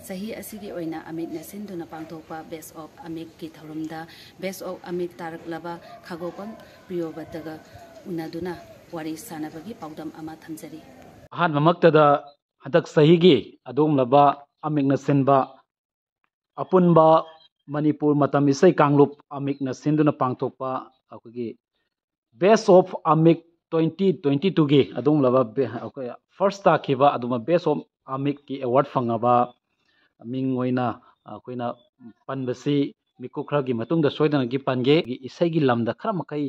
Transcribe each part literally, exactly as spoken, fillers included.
ꯆꯍꯤ ꯑꯁꯤꯒꯤ ꯑꯣꯏꯅ ꯑꯃꯤꯛꯅ ꯁꯤꯟꯗꯨꯅ ꯄꯥꯡꯊꯣꯛꯄ Best of ꯑꯃꯤꯛꯀꯤ ꯊꯧꯔꯝꯗ Best of ꯑꯃꯤꯛ ꯇꯥꯔꯛꯂꯕ ꯈꯥꯒꯣꯄꯝ ꯄ꯭ꯔꯤꯌꯣꯕꯇꯒ ꯎꯅꯗꯨꯅ ꯋꯥꯔꯤ ꯁꯥꯟꯅꯕꯒꯤ ꯄꯥꯎꯗꯝ ꯑꯃ ꯊꯝꯖꯔꯤ꯫ ꯑꯍꯥꯟꯕꯃꯛꯇꯗ ꯍꯟꯗꯛ ꯆꯍꯤꯒꯤ ꯑꯗꯨꯒꯨꯝꯂꯕ ꯑꯃꯤꯛꯅ ꯁꯤꯟꯕ ꯑꯄꯨꯟꯕ ꯃꯅꯤꯄꯨꯔ ꯃꯇꯝ ꯏꯁꯩ ꯀꯥꯡꯂꯨꯞ ꯑꯃꯤꯛꯅ ꯁꯤꯟꯗꯨꯅ ꯄꯥꯡꯊꯣꯛꯄ ꯑꯩꯈꯣꯏꯒꯤ Best of ꯑꯃꯤꯛ twenty twenty twoꯒꯤ ꯑꯗꯨꯒꯨꯝꯂꯕ ꯕꯦ-, ꯑꯩꯈꯣꯏ ꯐꯥꯔꯁ ꯇꯥꯈꯤꯕ ꯑꯗꯨꯒꯨꯝꯕ Best of ꯑꯃꯤꯛꯀꯤ ꯑꯦꯋꯥꯔꯗ ꯐꯪꯉꯕ ꯃꯤꯡ ꯑꯣꯏꯅ ꯑꯩꯈꯣꯏꯅ ꯄꯟꯕꯁꯤ ꯃꯤꯀꯨꯞ ꯈꯔꯒꯤ ꯃꯇꯨꯡꯗ ꯁꯣꯏꯗꯅꯒꯤ ꯄꯟꯒꯦ꯫ ꯏꯁꯩꯒꯤ ꯂꯝꯗ ꯈꯔ ꯃꯈꯩ,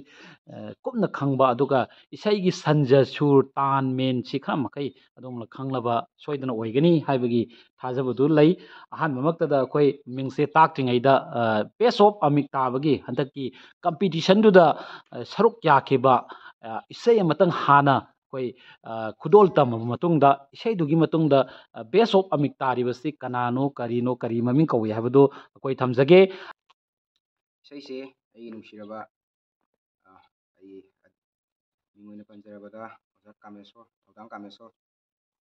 ꯑ, ꯀꯨꯞꯅ ꯈꯪꯕ, ꯑꯗꯨꯒ ꯏꯁꯩꯒꯤ ꯁꯟꯖ, ꯁꯨꯔ, ꯇꯥꯟ, ꯃꯦꯟꯁꯤ ꯈꯔ ꯃꯈꯩ ꯑꯗꯣꯝꯅ ꯈꯪꯂꯕ ꯁꯣꯏꯗꯅ ꯑꯣꯏꯒꯅꯤ ꯍꯥꯏꯕꯒꯤ ꯊꯥꯖꯕꯗꯨ ꯂꯩ꯫ ꯑꯍꯥꯟꯕꯃꯛꯇꯗ ꯑꯩꯈꯣꯏ ꯃꯤꯡꯁꯦ ꯇꯥꯛꯇ꯭ꯔꯤꯉꯩꯗ, ꯑ, Best of ꯑꯃꯤꯛ ꯇꯥꯕꯒꯤ ꯍꯟꯗꯛꯀꯤ ꯀꯝꯄꯤꯇꯤꯁꯟꯗꯨꯗ, ꯑ, ꯁꯔꯨꯛ ꯌꯥꯈꯤꯕ, ꯑ, ꯏꯁꯩ ꯑꯃꯇꯪ ꯍꯥꯟꯅ ꯑꯩꯈꯣꯏ, ꯑ, ꯈꯨꯗꯣꯜ ꯇꯝꯃꯕ ꯃꯇꯨꯡꯗ, ꯏꯁꯩꯗꯨꯒꯤ ꯃꯇꯨꯡꯗ, ꯑ, Best of ꯑꯃꯤꯛ ꯇꯥꯔꯤꯕꯁꯤ ꯀꯅꯥꯅꯣ, ꯀꯔꯤꯅꯣ, ꯀꯔꯤ ꯃꯃꯤꯡ ꯀꯧꯏ ꯍꯥꯏꯕꯗꯨ ꯑꯩꯈꯣꯏ ꯊꯝꯖꯒꯦ꯫ ꯏꯁꯩꯁꯦ ꯑꯩꯒꯤ ꯅꯨꯡꯁꯤꯔꯕ, ꯑ, ꯑꯩꯒꯤ ꯃꯤꯡ ꯑꯣꯏꯅ ꯄꯟꯖꯔꯕꯗ ꯑꯣꯖꯥ ꯀꯥꯃꯦꯁꯣꯔ, ꯊꯧꯗꯥꯝ ꯀꯥꯃꯦꯁꯣꯔ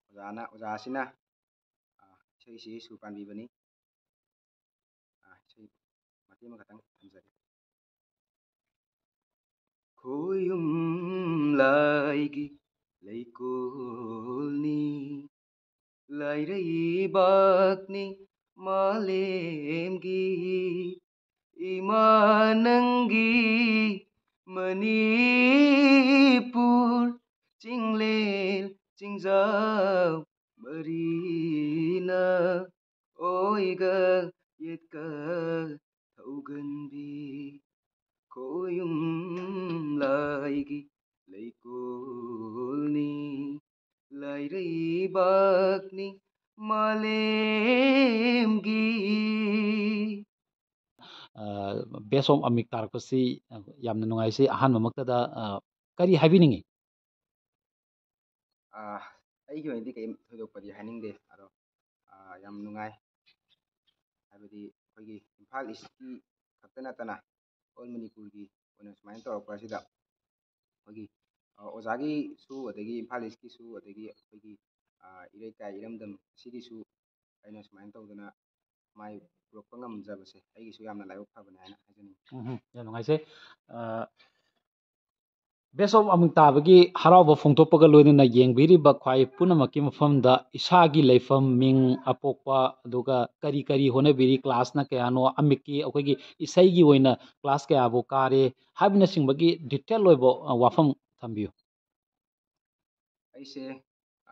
ꯑꯣꯖꯥꯅ, ꯑꯣꯖꯥ ꯑꯁꯤꯅ, ꯑ, ꯏꯁꯩꯁꯤ ꯁꯨꯔ ꯄꯥꯟꯕꯤꯕꯅꯤ꯫ ꯑ, ꯏꯁꯩ ꯃꯇꯦꯛ ꯑꯃꯈꯛꯇꯪ ꯊꯝꯖꯒꯦ꯫ ꯈꯣꯌꯨꯝ ꯂꯥꯏꯒꯤ ꯂꯩꯀꯣꯜꯅꯤ, ꯂꯥꯏꯔꯩꯕꯥꯛꯅꯤ ꯃꯥꯂꯦꯝꯒꯤ, ꯏꯃꯥ ꯅꯪꯒꯤ ꯃꯅꯤꯄꯨꯔ ꯆꯤꯡꯂꯦꯟ ꯆꯤꯡꯖꯥꯎ ꯃꯔꯤꯅ ꯑꯣꯏꯒ ꯌꯦꯠꯀ ꯊꯧꯒꯟꯕꯤ꯫ ꯈꯣꯌꯨꯝ ꯂꯥꯏꯒꯤ ꯂꯩꯀꯣꯜꯅꯤ, ꯂꯥꯏꯔꯩꯕꯥꯛꯅꯤ ꯃꯥꯂꯦꯝꯒꯤ꯫ ꯑ, Best of ꯑꯃꯤꯛ ꯇꯥꯔꯛꯄꯁꯤ ꯌꯥꯝꯅ ꯅꯨꯡꯉꯥꯏꯖꯩ꯫ ꯑꯍꯥꯟꯕꯃꯛꯇꯗ, ꯑ, ꯀꯔꯤ ꯍꯥꯏꯕꯤꯅꯤꯡꯉꯤ? ꯑ, ꯑꯩꯒꯤ ꯑꯣꯏꯅꯗꯤ ꯀꯔꯤꯝ ꯊꯣꯏꯗꯣꯛꯄꯗꯤ ꯍꯥꯏꯅꯤꯡꯗꯦ꯫ ꯑꯗꯣ, ꯑ, ꯌꯥꯝ ꯅꯨꯡꯉꯥꯏ꯫ ꯍꯥꯏꯕꯗꯤ ꯑꯩꯈꯣꯏꯒꯤ ꯏꯝꯐꯥꯜ ꯏꯁꯀꯤ ꯈꯛꯇ ꯅꯠꯇꯅ ꯑꯣꯜ ꯃꯅꯤꯄꯨꯔꯒꯤ ꯑꯣꯏꯅ ꯁꯨꯃꯥꯏꯅ ꯇꯧꯔꯛꯄ ꯑꯁꯤꯗ ꯑꯩꯈꯣꯏꯒꯤ, ꯑ, ꯑꯣꯖꯥꯒꯤꯁꯨ, ꯑꯗꯒꯤ ꯏꯝꯐꯥꯜ ꯏꯁꯀꯤꯁꯨ, ꯑꯗꯒꯤ ꯑꯩꯈꯣꯏꯒꯤ, ꯑ, ꯏꯔꯩꯀꯥꯏ ꯏꯔꯝꯗꯝ ꯑꯁꯤꯒꯤꯁꯨ ꯑꯩꯅ ꯁꯨꯃꯥꯏꯅ ꯇꯧꯗꯅ ꯃꯥꯏ ꯄꯨꯔꯛꯄ ꯉꯝꯖꯕꯁꯦ ꯑꯩꯒꯤꯁꯨ ꯌꯥꯝꯅ ꯂꯥꯏꯕꯛ ꯐꯕꯅꯦ ꯍꯥꯏꯅ ꯍꯥꯏꯖꯅꯤꯡꯉꯤ꯫ ꯎꯝ, ꯌꯥꯝ ꯅꯨꯡꯉꯥꯏꯖꯩ꯫ ꯑ, Best of ꯑꯃꯨꯛ ꯇꯥꯕꯒꯤ ꯍꯔꯥꯎꯕ ꯐꯣꯡꯗꯣꯛꯄꯒ ꯂꯣꯏꯅꯅ ꯌꯦꯡꯕꯤꯔꯤꯕ ꯈ꯭ꯋꯥꯏ ꯄꯨꯝꯅꯃꯛꯀꯤ ꯃꯐꯝꯗ ꯏꯁꯥꯒꯤ ꯂꯩꯐꯝ, ꯃꯤꯡ, ꯑꯄꯣꯛꯄ, ꯑꯗꯨꯒ ꯀꯔꯤ ꯀꯔꯤ ꯍꯣꯠꯅꯕꯤꯔꯤ, classꯅ ꯀꯌꯥꯅꯣ, ꯑꯃꯤꯛꯀꯤ ꯑꯩꯈꯣꯏꯒꯤ ꯏꯁꯩꯒꯤ ꯑꯣꯏꯅ class ꯀꯌꯥꯕꯨ ꯀꯥꯔꯦ ꯍꯥꯏꯕꯅꯆꯤꯡꯕꯒꯤ detail ꯑꯣꯏꯕ, ꯑ, ꯋꯥꯐꯝ ꯊꯝꯕꯤꯌꯨ꯫ ꯑꯩꯁꯦ,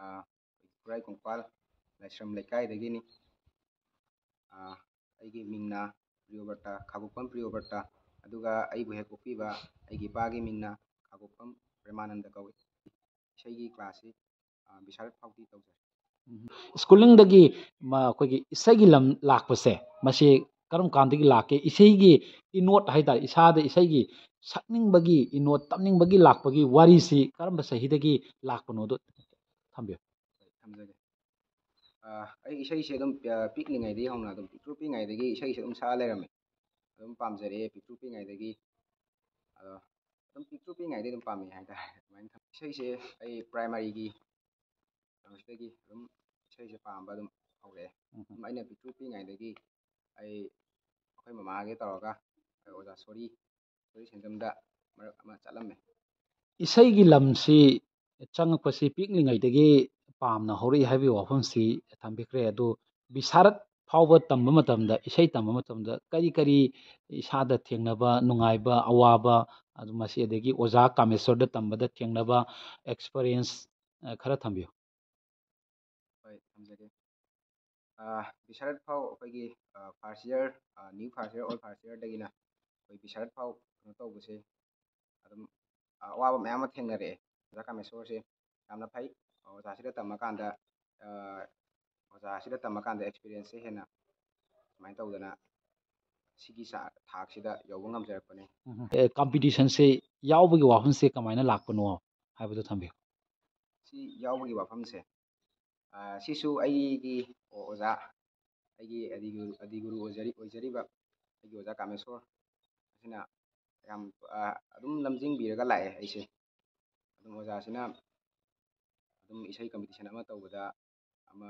ꯑ, ꯈꯨꯔꯥꯏ ꯀꯣꯡꯄꯥꯜ ꯂꯥꯏꯁ꯭ꯔꯝ ꯂꯩꯀꯥꯏꯗꯒꯤꯅꯤ꯫ ꯑ, ꯑꯩꯒꯤ ꯃꯤꯡꯅ ꯄ꯭ꯔꯤꯌꯣꯕ꯭ꯔꯇ, ꯈꯥꯒꯨꯞꯄꯝ ꯄ꯭ꯔꯤꯌꯣꯕ꯭ꯔꯇ꯫ ꯑꯗꯨꯒ ꯑꯩꯕꯨ ꯍꯦꯛ ꯄꯣꯛꯄꯤꯕ ꯑꯩꯒꯤ ꯏꯄꯥꯒꯤ ꯃꯤꯡꯅ ꯈꯥꯒꯨꯞꯄꯝ ꯄ꯭ꯔꯦꯃꯥꯅꯟꯗ ꯀꯧꯏ꯫ ꯏꯁꯩꯒꯤ classꯁꯤ, ꯑ, ꯕꯤꯁꯥꯔꯠ ꯐꯥꯎꯗꯤ ꯇꯧꯖꯔꯦ꯫ Schoolingꯗꯒꯤ ꯃ-, ꯑꯩꯈꯣꯏꯒꯤ ꯏꯁꯩꯒꯤ ꯂꯝ ꯂꯥꯛꯄꯁꯦ, ꯃꯁꯤ ꯀꯔꯝ ꯀꯥꯟꯗꯒꯤ ꯂꯥꯛꯀꯦ? ꯏꯁꯩꯒꯤ ꯏꯅꯣꯠ ꯍꯥꯏꯇꯥꯔꯦ, ꯏꯁꯥꯗ ꯏꯁꯩꯒꯤ ꯁꯛꯅꯤꯡꯕꯒꯤ ꯏꯅꯣꯠ, ꯇꯝꯅꯤꯡꯕꯒꯤ ꯂꯥꯛꯄꯒꯤ ꯋꯥꯔꯤꯁꯤ ꯀꯔꯝꯕ ꯆꯍꯤꯗꯒꯤ ꯂꯥꯛꯄꯅꯣꯗꯣ ꯊꯝꯕꯤꯌꯨ꯫ ꯊꯝꯖꯒꯦ꯫ ꯑ, ꯑꯩ ꯏꯁꯩꯁꯦ ꯑꯗꯨꯝ, ꯑ, ꯄꯤꯛꯂꯤꯉꯩꯗꯒꯤ ꯍꯧꯅ ꯑꯗꯨꯝ ꯄꯤꯛꯇ꯭ꯔꯨ ꯄꯤꯛꯏꯉꯩꯗꯒꯤ ꯏꯁꯩꯁꯦ ꯑꯗꯨꯝ ꯁꯛꯑ ꯂꯩꯔꯝꯃꯦ꯫ ꯑꯗꯨꯝ ꯄꯥꯝꯖꯔꯛꯑꯦ ꯄꯤꯛꯇ꯭ꯔꯨ ꯄꯤꯛꯏꯉꯩꯗꯒꯤ꯫ ꯑꯗꯣ ꯑꯗꯨꯝ ꯄꯤꯛꯇ꯭ꯔꯨ ꯄꯤꯛꯏꯉꯩꯗꯒꯤ ꯑꯗꯨꯝ ꯄꯥꯝꯃꯛꯑꯦ ꯍꯥꯏꯇꯥꯔꯦ꯫ ꯑꯗꯨꯃꯥꯏꯅ ꯊꯝ-, ꯏꯁꯩꯁꯦ ꯑꯩ primaryꯒꯤ ꯀꯩꯅꯣꯁꯤꯗꯒꯤ ꯑꯗꯨꯝ ꯏꯁꯩꯁꯦ ꯄꯥꯝꯕ ꯑꯗꯨꯝ ꯍꯧꯔꯛꯑꯦ꯫ ꯎꯝ꯫ ꯑꯗꯨꯝ ꯑꯩꯅ ꯄꯤꯛꯇ꯭ꯔꯨ ꯄꯤꯛꯏꯉꯩꯗꯒꯤ ꯑꯩ ꯑꯩꯈꯣꯏ ꯃꯃꯥꯒꯤ ꯇꯧꯔꯒ ꯑꯩꯈꯣꯏ ꯑꯣꯖꯥ ꯁꯣꯔꯤ, ꯁꯣꯔꯤ ꯁꯦꯟꯖꯝꯗ ꯃꯔꯛ ꯑꯃ ꯆꯠꯂꯝꯃꯦ꯫ ꯏꯁꯩꯒꯤ ꯂꯝꯁꯤ ꯆꯪꯉꯛꯄꯁꯤ ꯄꯤꯛꯂꯤꯉꯩꯗꯒꯤ ꯄꯥꯝꯅ ꯍꯧꯔꯛꯏ ꯍꯥꯏꯕꯒꯤ ꯋꯥꯐꯝꯁꯤ ꯊꯝꯕꯤꯈ꯭ꯔꯦ꯫ ꯑꯗꯨ ꯕꯤꯁꯥꯔꯠ ꯐꯥꯎꯕ ꯇꯝꯕ ꯃꯇꯝꯗ, ꯏꯁꯩ ꯇꯝꯕ ꯃꯇꯝꯗ ꯀꯔꯤ ꯀꯔꯤ ꯏꯁꯥꯗ ꯊꯦꯡꯅꯕ, ꯅꯨꯡꯉꯥꯏꯕ, ꯑꯋꯥꯕ, ꯑꯗꯨ ꯃꯁꯤ, ꯑꯗꯒꯤ ꯑꯣꯖꯥ ꯀꯥꯃꯦꯁꯣꯔꯗ ꯇꯝꯕꯗ ꯊꯦꯡꯅꯕ experience, ꯑ, ꯈꯔ ꯊꯝꯕꯤꯌꯨ꯫ ꯍꯣꯏ, ꯊꯝꯖꯒꯦ꯫ ꯑ, ꯕꯤꯁꯥꯔꯠ ꯐꯥꯎ ꯑꯩꯈꯣꯏꯒꯤ, ꯑ, first year, ꯑ, new first year, old first yearꯗꯒꯤꯅ ꯑꯩꯈꯣꯏ ꯕꯤꯁꯥꯔꯠ ꯐꯥꯎ ꯀꯩꯅꯣ ꯇꯧꯕꯁꯦ ꯑꯗꯨꯝ, ꯑ, ꯑꯋꯥꯕ ꯃꯌꯥꯝ ꯑꯃ ꯊꯦꯡꯅꯔꯛꯑꯦ꯫ ꯑꯣꯖꯥ ꯀꯥꯃꯦꯁꯣꯔꯁꯦ ꯌꯥꯝꯅ ꯐꯩ꯫ ꯑꯣꯖꯥꯁꯤꯗ ꯇꯝꯃꯀꯥꯟꯗ, ꯑ, ꯑꯣꯖꯥꯁꯤꯗ ꯇꯝꯃꯀꯥꯟꯗ experienceꯁꯦ ꯍꯦꯟꯅ ꯁꯨꯃꯥꯏꯅ ꯇꯧꯗꯅ ꯁꯤꯒꯤ ꯆꯥ-, ꯊꯥꯛꯁꯤꯗ ꯌꯧꯕ ꯉꯝꯖꯔꯛꯄꯅꯦ꯫ ꯎꯝ꯫ ꯑꯦ, competitionꯁꯦ ꯌꯥꯎꯕꯒꯤ ꯋꯥꯐꯝꯁꯦ ꯀꯃꯥꯏꯅ ꯂꯥꯛꯄꯅꯣ ꯍꯥꯏꯕꯗꯣ ꯊꯝꯕꯤꯌꯨ꯫ ꯁꯤ ꯌꯥꯎꯕꯒꯤ ꯋꯥꯐꯝꯁꯦ, ꯑ, ꯁꯤꯁꯨ ꯑꯩꯒꯤ ꯑꯣ-, ꯑꯣꯖꯥ, ꯑꯩꯒꯤ ꯑꯗꯤꯒꯨꯔꯨ, ꯑꯗꯤꯒꯨꯔꯨ ꯑꯣꯏꯖꯔꯤ-, ꯑꯣꯏꯖꯔꯤꯕ ꯑꯩꯒꯤ ꯑꯣꯖꯥ ꯀꯥꯃꯦꯁꯣꯔ ꯑꯁꯤꯅ ꯌꯥꯝ, ꯑ, ꯑꯗꯨꯝ ꯂꯝꯖꯤꯡꯕꯤꯔꯒ ꯂꯥꯛꯑꯦ ꯑꯩꯁꯦ꯫ ꯑꯗꯨꯝ ꯑꯣꯖꯥꯁꯤꯅ ꯑꯗꯨꯝ ꯏꯁꯩ competition ꯑꯃ ꯇꯧꯕꯗ ꯑꯃ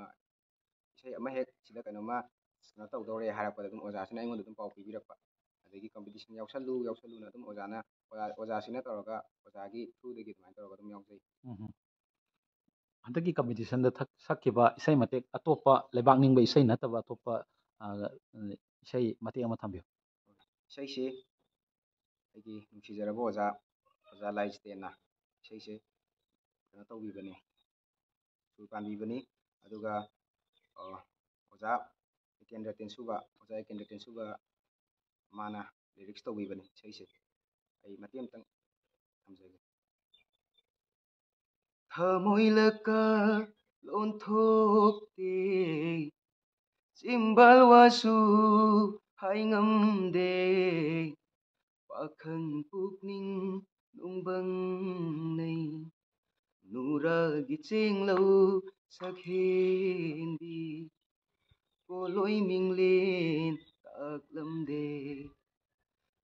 ꯏꯁꯩ ꯑꯃ ꯍꯦꯛ ꯁꯤꯗ ꯀꯩꯅꯣꯝꯃ ꯀꯩꯅꯣ ꯇꯧꯗꯧꯔꯦ ꯍꯥꯏꯔꯛꯄꯗ ꯑꯗꯨꯝ ꯑꯣꯖꯥꯁꯤꯅ ꯑꯩꯉꯣꯟꯗ ꯑꯗꯨꯝ ꯄꯥꯎ ꯄꯤꯕꯤꯔꯛꯄ, ꯑꯗꯒꯤ competition ꯌꯥꯎꯁꯜꯂꯨ ꯌꯥꯎꯁꯜꯂꯨꯅ ꯑꯗꯨꯝ ꯑꯣꯖꯥꯅ, ꯑꯣꯖꯥ, ꯑꯣꯖꯥꯁꯤꯅ ꯇꯧꯔꯒ ꯑꯣꯖꯥꯒꯤ through ꯗꯒꯤ ꯑꯗꯨꯃꯥꯏꯅ ꯇꯧꯔꯒ ꯑꯗꯨꯝ ꯌꯥꯎꯖꯩ꯫ ꯎꯝ꯫ ꯍꯟꯗꯛꯀꯤ competition ꯗ ꯊꯛ-, ꯁꯛꯈꯤꯕ ꯏꯁꯩ ꯃꯇꯦꯛ ꯑꯇꯣꯞꯄ ꯂꯩꯕꯥꯛ ꯅꯤꯡꯕ ꯏꯁꯩ ꯅꯠꯇꯕ ꯑꯇꯣꯞꯄ, ꯑ, ꯏꯁꯩ ꯃꯇꯦꯛ ꯑꯃ ꯊꯝꯕꯤꯌꯨ꯫ ꯏꯁꯩꯁꯤ ꯑꯩꯒꯤ ꯅꯨꯡꯁꯤꯖꯔꯕ ꯑꯣꯖꯥ, ꯑꯣꯖꯥ ꯂꯥꯏ ꯖꯤꯇꯦꯟꯅ ꯏꯁꯩꯁꯦ ꯀꯩꯅꯣ ꯇꯧꯕꯤꯕꯅꯤ, ꯁꯨꯔ ꯄꯥꯟꯕꯤꯕꯅꯤ꯫ ꯑꯗꯨꯒ, ꯑ, ꯑꯣꯖꯥ ꯑꯦꯀꯦꯟꯗ꯭ꯔ ꯇꯦꯟꯁꯨꯕ, ꯑꯣꯖꯥ ꯑꯦꯀꯦꯟꯗ꯭ꯔ ꯇꯦꯟꯁꯨꯕ ꯃꯥꯅ lyrics ꯇꯧꯕꯤꯕꯅꯤ ꯏꯁꯩꯁꯦ꯫ ꯑꯩ ꯃꯇꯦꯛ ꯑꯃꯇꯪ ꯊꯝꯖꯒꯦ꯫ ꯊꯃꯣꯏ ꯂꯛꯀ ꯂꯣꯟꯊꯣꯛꯇꯦ, ꯆꯤꯝꯕꯥꯜ ꯋꯥꯁꯨ ꯍꯥꯏ ꯉꯝꯗꯦ, ꯄꯥꯈꯪ ꯄꯨꯛꯅꯤꯡ ꯅꯨꯡꯕꯪꯅꯩ, ꯅꯨꯔꯥꯒꯤ ꯆꯦꯡꯂꯧ ꯁꯛꯍꯦꯟꯕꯤ, ꯄꯣꯂꯣꯏ ꯃꯤꯡꯂꯦꯟ ꯇꯥꯛꯂꯝꯗꯦ,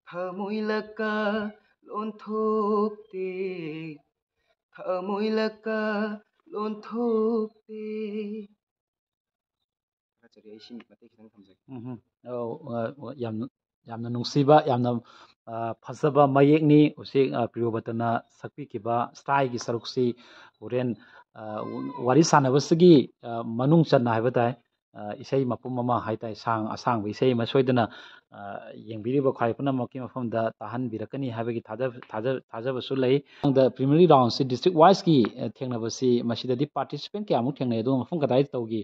ꯊꯃꯣꯏ ꯂꯛꯀ ꯂꯣꯟꯊꯣꯛꯇꯦ, ꯊꯃꯣꯏ ꯂꯛꯀ ꯂꯣꯟꯊꯣꯛꯇꯦ꯫ ꯊꯥꯒꯠꯆꯔꯤ꯫ ꯑꯩ ꯁꯤ ꯃꯇꯦꯛ ꯈꯤꯇꯪ ꯊꯝꯖꯒꯦ꯫ ꯎꯝꯍꯨꯝ꯫ ꯑꯧ, ꯑ, ꯑ, ꯌꯥꯝ, ꯌꯥꯝꯅ ꯅꯨꯡꯁꯤꯕ, ꯌꯥꯝꯅ, ꯑ, ꯐꯖꯕ ꯃꯌꯦꯛꯅꯤ꯫ ꯍꯧꯖꯤꯛ, ꯑ, ꯄ꯭ꯔꯤꯌꯣꯕꯇꯅ ꯁꯛꯄꯤꯈꯤꯕ style ꯒꯤ ꯁꯔꯨꯛꯁꯤ ꯍꯣꯔꯦꯟ, ꯑ, ꯋꯥꯔꯤ ꯁꯥꯟꯅꯕꯁꯤꯒꯤ, ꯑ, ꯃꯅꯨꯡ ꯆꯟꯅ ꯍꯥꯏꯕ ꯇꯥꯏ, ꯑ, ꯏꯁꯩ ꯃꯄꯨꯝ ꯑꯃ ꯍꯥꯏ ꯇꯥꯏ, ꯁꯥꯡ-, ꯑꯁꯥꯡꯕ ꯏꯁꯩ ꯑꯃ ꯁꯣꯏꯗꯅ, ꯑ, ꯌꯦꯡꯕꯤꯔꯤꯕ ꯈ꯭ꯋꯥꯏ ꯄꯨꯝꯅꯃꯛꯀꯤ ꯃꯐꯝꯗ ꯇꯥꯍꯟꯕꯤꯔꯛꯀꯅꯤ ꯍꯥꯏꯕꯒꯤ ꯊꯥꯖ-, ꯊꯥꯖ-, ꯊꯥꯖꯕꯁꯨ ꯂꯩ꯫ ꯃꯊꯪꯗ preliminary round ꯁꯤ district wise ꯀꯤ, ꯑ, ꯊꯦꯡꯅꯕꯁꯤ ꯃꯁꯤꯗꯗꯤ participant ꯀꯌꯥꯃꯨꯛ ꯊꯦꯡꯅꯩ, ꯑꯗꯨꯒ ꯃꯐꯝ ꯀꯗꯥꯏꯗ ꯇꯧꯈꯤ?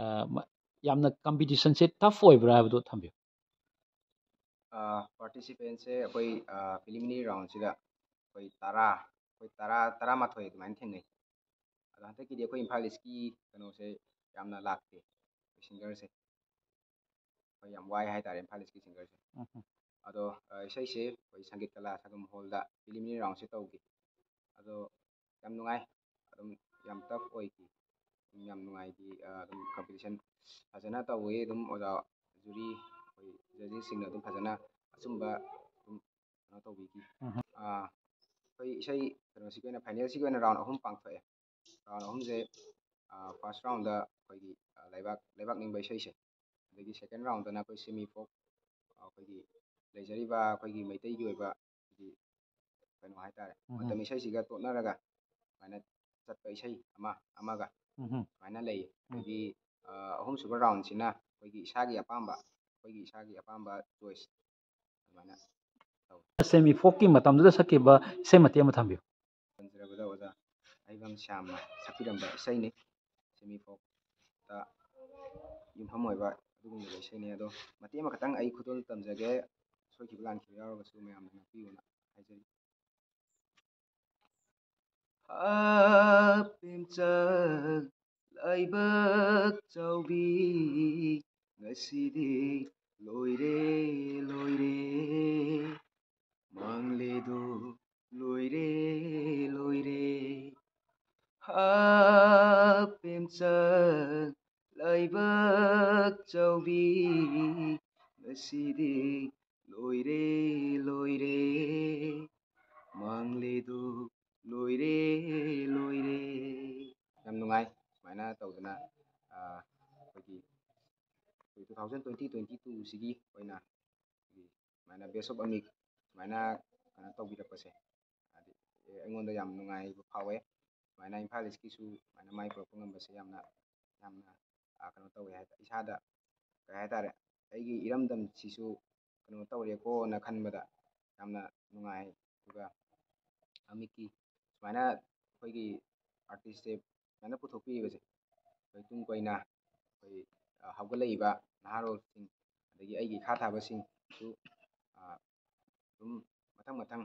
ꯑ, ꯃ-, ꯌꯥꯝꯅ competition ꯁꯦ tough ꯑꯣꯏꯕ꯭ꯔꯥ ꯍꯥꯏꯕꯗꯨ ꯊꯝꯕꯤꯌꯨ꯫ ꯑ, participant ꯁꯦ ꯑꯩꯈꯣꯏ, ꯑ, preliminary round ꯁꯤꯗ ꯑꯩꯈꯣꯏ ꯇꯔꯥ, ꯑꯩꯈꯣꯏ ꯇꯔꯥ, ꯇꯔꯥꯃꯥꯊꯣꯏ ꯑꯗꯨꯃꯥꯏꯅ ꯊꯦꯡꯅꯩ꯫ ꯑꯗꯣ ꯍꯟꯗꯛꯀꯤꯗꯤ ꯑꯩꯈꯣꯏ Imphal East ꯀꯤ ꯀꯩꯅꯣꯁꯦ ꯌꯥꯝꯅ ꯂꯥꯛꯇꯦ, singer ꯁꯦ꯫ ꯑꯩꯈꯣꯏ ꯌꯥꯝ ꯋꯥꯏ ꯍꯥꯏꯇꯥꯔꯦ Imphal East ꯀꯤ singer ꯁꯦ꯫ ꯎꯝ꯫ ꯑꯗꯣ, ꯑ, ꯏꯁꯩꯁꯦ ꯑꯩꯈꯣꯏ ꯁꯪꯒꯤꯠ ꯀꯂꯥ ꯁꯪꯒꯝ hall ꯗ preliminary round ꯁꯦ ꯇꯧꯈꯤ꯫ ꯑꯗꯣ ꯌꯥꯝ ꯅꯨꯡꯉꯥꯏ, ꯑꯗꯨꯝ ꯌꯥꯝ tough ꯑꯣꯏꯈꯤ, ꯑꯗꯨꯝ ꯌꯥꯝ ꯅꯨꯡꯉꯥꯏꯈꯤ꯫ ꯑ, ꯑꯗꯨꯝ competition ꯐꯖꯅ ꯇꯧꯋꯤ, ꯑꯗꯨꯝ ꯑꯣꯖꯥ, jury, ꯑꯩꯈꯣꯏ judges ꯁꯤꯡꯅ ꯑꯗꯨꯝ ꯐꯖꯅ ꯑꯆꯨꯝꯕ ꯑꯗꯨꯝ ꯀꯩꯅꯣ ꯇꯧꯕꯤꯈꯤ꯫ ꯎꯝ꯫ ꯑ, ꯑꯩꯈꯣꯏ ꯏꯁꯩ ꯀꯩꯅꯣꯁꯤꯒꯤ ꯑꯣꯏꯅ, final ꯁꯤꯒꯤ ꯑꯣꯏꯅ round ꯑꯍꯨꯝ ꯄꯥꯡꯊꯣꯛꯑꯦ꯫ Round ꯑꯍꯨꯝꯁꯦ, ꯐꯥꯔꯁ ꯔꯥꯎꯟꯗ ꯑꯩꯈꯣꯏꯒꯤ ꯂꯩꯕꯥꯛ ꯂꯩꯕꯥꯛ ꯅꯤꯡꯕ ꯏꯁꯩꯁꯦ, ꯑꯗꯒꯤ ꯁꯦꯀꯦꯟ ꯔꯥꯎꯟꯗꯅ ꯑꯩꯈꯣꯏ ꯁꯦꯃꯤ ꯐꯣꯛ, ꯑꯩꯈꯣꯏꯒꯤ ꯂꯩꯖꯔꯤꯕ ꯑꯩꯈꯣꯏꯒꯤ ꯃꯩꯇꯩꯒꯤ ꯑꯣꯏꯕ ꯑꯩꯈꯣꯏꯒꯤ ꯀꯩꯅꯣ ꯍꯥꯏꯇꯥꯔꯦ, ꯎꯝ꯫ ꯃꯇꯝ ꯏꯁꯩꯁꯤꯒ ꯇꯣꯠꯅꯔꯒ ꯁꯨꯃꯥꯏꯅ ꯆꯠꯄ ꯏꯁꯩ ꯑꯃ ꯑꯃꯒ ꯎꯝ꯫ ꯁꯨꯃꯥꯏꯅ ꯂꯩꯌꯦ꯫ ꯎꯝ꯫ ꯑꯗꯒꯤ ꯑꯍꯨꯝꯁꯨꯕ ꯔꯥꯎꯟꯁꯤꯅ ꯑꯩꯈꯣꯏꯒꯤ ꯏꯁꯥꯒꯤ ꯑꯄꯥꯝꯕ, ꯑꯩꯈꯣꯏꯒꯤ ꯏꯁꯥꯒꯤ ꯑꯄꯥꯝꯕ ꯆꯣꯏꯁ ꯑꯗꯨꯃꯥꯏꯅ ꯇꯧꯋꯤ꯫ ꯁꯦꯃꯤ ꯐꯣꯛꯀꯤ ꯃꯇꯝꯗꯨꯗ ꯁꯛꯈꯤꯕ ꯏꯁꯩ ꯃꯇꯦꯛ ꯑꯃ ꯊꯝꯕꯤꯌꯨ꯫ ꯄꯟꯖꯔꯕꯗ ꯑꯣꯖꯥ ꯑꯩꯕꯝ ꯁ꯭ꯌꯥꯝꯅ ꯁꯛꯄꯤꯔꯝꯕ ꯏꯁꯩꯅꯤ꯫ ꯁꯦꯃꯤ ꯐꯣꯛꯇ ꯌꯨꯝꯐꯝ ꯑꯣꯏꯕ ꯑꯗꯨꯒꯨꯝꯂꯕ ꯏꯁꯩꯅꯤ꯫ ꯑꯗꯣ ꯃꯇꯦꯛ ꯑꯃꯈꯛꯇꯪ ꯑꯩ ꯈꯨꯗꯣꯜ ꯇꯝꯖꯒꯦ, ꯁꯣꯏꯈꯤꯕ ꯂꯥꯟꯈꯤꯕ ꯌꯥꯎꯔꯒꯁꯨ ꯃꯌꯥꯝꯅ ꯉꯥꯛꯄꯤꯌꯨꯅ ꯍꯥꯏꯖꯔꯤ꯫ ꯍꯥꯞ ꯄꯦꯝꯆꯜ ꯂꯥꯏꯕꯛ ꯆꯥꯎꯕꯤ, ꯉꯁꯤꯗꯤ ꯂꯣꯏꯔꯦ ꯂꯣꯏꯔꯦ, ꯃꯥꯡꯂꯦꯗꯣ ꯂꯣꯏꯔꯦ ꯂꯣꯏꯔꯦ꯫ ꯍꯥꯞ ꯄꯦꯝꯆꯜ ꯂꯥꯏꯕꯛ ꯆꯥꯎꯕꯤ, ꯉꯁꯤꯗꯤ ꯂꯣꯏꯔꯦ ꯂꯣꯏꯔꯦ, ꯃꯥꯡꯂꯦꯗꯣ ꯂꯣꯏꯔꯦ ꯂꯣꯏꯔꯦ꯫ ꯌꯥꯝ ꯅꯨꯡꯉꯥꯏ꯫ ꯁꯨꯃꯥꯏꯅ ꯇꯧꯗꯅ ꯑꯩꯈꯣꯏꯒꯤ ꯑꯩꯈꯣꯏ two thousand twenty twenty twoꯁꯤꯒꯤ ꯑꯣꯏꯅ ꯑꯩꯈꯣꯏꯒꯤ ꯁꯨꯃꯥꯏꯅ Best of Amit ꯁꯨꯃꯥꯏꯅ ꯀꯩꯅꯣ ꯇꯧꯕꯤꯔꯛꯄꯁꯦ, ꯍꯥꯏꯗꯤ ꯑꯩꯉꯣꯟꯗ ꯌꯥꯝ ꯅꯨꯡꯉꯥꯏꯕ ꯐꯥꯎꯋꯦ꯫ ꯁꯨꯃꯥꯏꯅ ꯏꯝꯐꯥꯜ ꯏꯁꯀꯤꯁꯨ ꯁꯨꯃꯥꯏꯅ ꯃꯥꯏ ꯄꯨꯔꯛꯄ ꯉꯝꯕꯁꯦ ꯌꯥꯝꯅ ꯌꯥꯝꯅ ꯀꯩꯅꯣ ꯇꯧꯋꯦ ꯍꯥꯏ ꯏꯁꯥꯗ, ꯀꯩ ꯍꯥꯏꯇꯥꯔꯦ, ꯑꯩꯒꯤ ꯏꯔꯝꯗꯝꯁꯤꯁꯨ ꯀꯩꯅꯣ ꯇꯧꯔꯦꯀꯣꯅ ꯈꯟꯕꯗ ꯌꯥꯝꯅ ꯅꯨꯡꯉꯥꯏ꯫ ꯑꯗꯨꯒ ꯑꯃꯤꯠꯀꯤ ꯁꯨꯃꯥꯏꯅ ꯑꯩꯈꯣꯏꯒꯤ ꯑꯥꯔꯇꯤꯁꯁꯦ ꯁꯨꯃꯥꯏꯅ ꯄꯨꯊꯣꯛꯄꯤꯔꯤꯕꯁꯦ ꯑꯩꯈꯣꯏ ꯇꯨꯡ ꯀꯣꯏꯅ ꯑꯩꯈꯣꯏ ꯍꯧꯒꯠꯂꯛꯏꯕ ꯅꯍꯥꯔꯣꯜꯁꯤꯡ ꯑꯗꯒꯤ ꯑꯩꯒꯤ ꯏꯈꯥ ꯊꯥꯕꯁꯤꯡꯁꯨ ꯑꯗꯨꯝ ꯃꯊꯪ ꯃꯊꯪ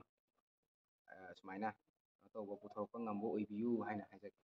ꯁꯨꯃꯥꯏꯅ ꯀꯩꯅꯣ ꯇꯧꯕ ꯄꯨꯊꯣꯔꯛꯄ ꯉꯝꯕ ꯑꯣꯏꯕꯤꯌꯨ ꯍꯥꯏꯅ ꯍꯥꯏꯖꯒꯦ꯫